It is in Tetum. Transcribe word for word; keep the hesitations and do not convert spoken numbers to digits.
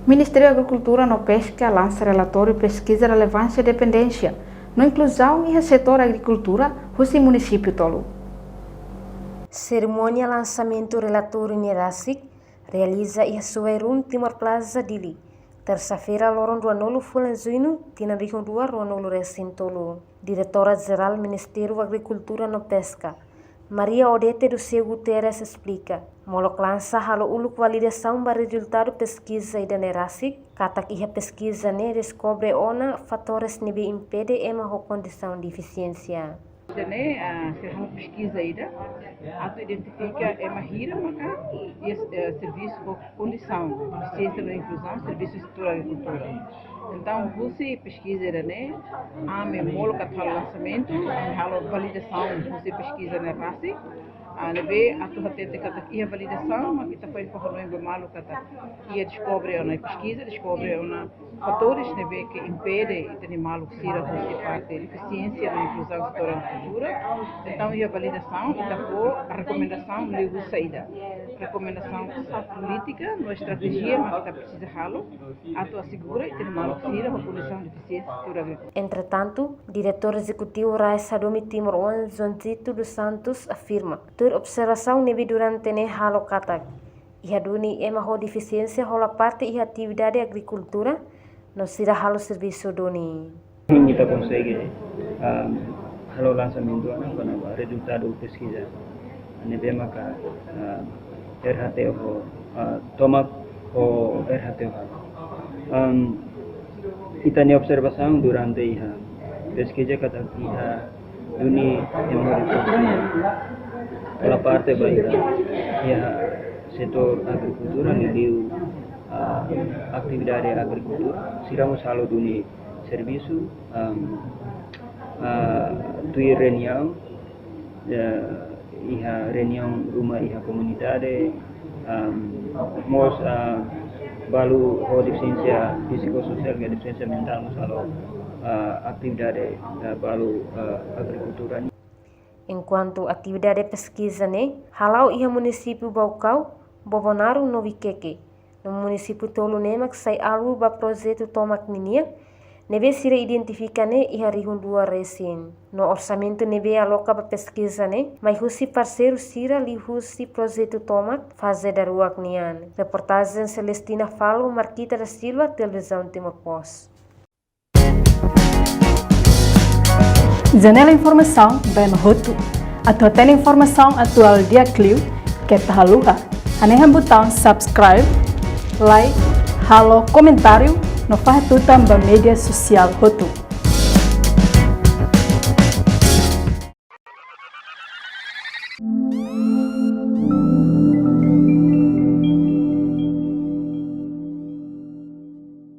Ministériu Agrikultura no Peska lansa relatóriu peskiza relevánsia dependénsia no inkluzaun iha setór agrikultura husi munisípiu tolu. Serimónia lansamentu relatóriu ne'e rasik realiza iha Suai Room Timor Plaza, Dili, tersa-feira, loron ruanulu fulan Juñu, tinan rihun rua ruanulu resin tolu. Diretora Jerál Ministériu Agrikultura no Peska, Maria Odete do Céu Guterres, esplika, molok lansa halo uluk validasaun ba rezultadu peskiza ida-ne'e rasik, katak iha peskiza ne'e deskobre ona fatores ne'ebé impede ema ho kondisaun defisiénsia. Ida-ne'e, ah, sira halo peskiza ida atu identifika ema hira maka iha, eh, servisu ho kondisaun defisiénsia no inkluzaun servisu setór agrikultura. Entaun, husi peskiza ida-ne'e, ami molok atu halo lansamentu, ami halo validasaun husi peskiza ne'e rasik, ah, ne'ebé atu hatete katak iha validasaun, mak ita foin fó hanoin ba malu katak iha deskobre ona peskiza, deskobre ona fatores ne'ebé ke impede ita-nia maluk sira husi parte defisiénsia no inkluzaun setór agrikultura. Entaun, iha validasaun, ita fó rekomendasaun liuhusi saida. Rekomendasaun sá polítika no estratéjia mak ita presiza halo atu asegura ita-nia maluk sira ho kondisaun defisiénsia setór agríkola. Entretantu, Diretór Ezekutivu RAEE Sadumi Timor Oan, Joãozito dos Santos, afirma, tuir observasaun ne'ebé durante ne'e halo katak iha duni ema ho defisiénsia hola parte iha atividade agrikultura no sira halo servisu duni. Ita konsege, ah, halo lansamentu ona kona-ba rezultadu peskiza ne'ebé maka, ah, R H T O ho, ah, tomak ho R H T O halo. Am, ita-nia observasaun durante iha peskiza katak iha duni ema hola parte ba iha, iha setór agrikultura, liuliu, ah, atividade agrikultura, sira mós halo duni servisu, am, ah, tuir reuniaun, eh, iha reuniaun ruma iha komunidade, am, mós, ah, balu ho defisiénsia fíziku-sosiál ka defisiénsia mentál mós halo, ah, atividade, ah, balu, ah, agrikultura nian. Enkuantu atividade peskiza ne'e hala'o iha munisípiu Baucau, Bobonaro no Viqueque, no munisípiu tolu ne'e mak sai alvu ba projetu tomak ninian, ne'ebé sira identifika ne'e iha rihun rua resin. No orsamentu ne'ebé aloka ba peskiza ne'e mai husi parseiru sira liuhusi projetu tomak faze daruak nian. Reportajen Celestina Falo, Marquita da Silva, Televizaun Timor Post. Janela informasaun ba ema hotu. Atu hatene informasaun atuál di'ak liu, keta haluha hanehan butaun subscribe, like, halo komentáriu no fahe tutan ba média sosiál hotu.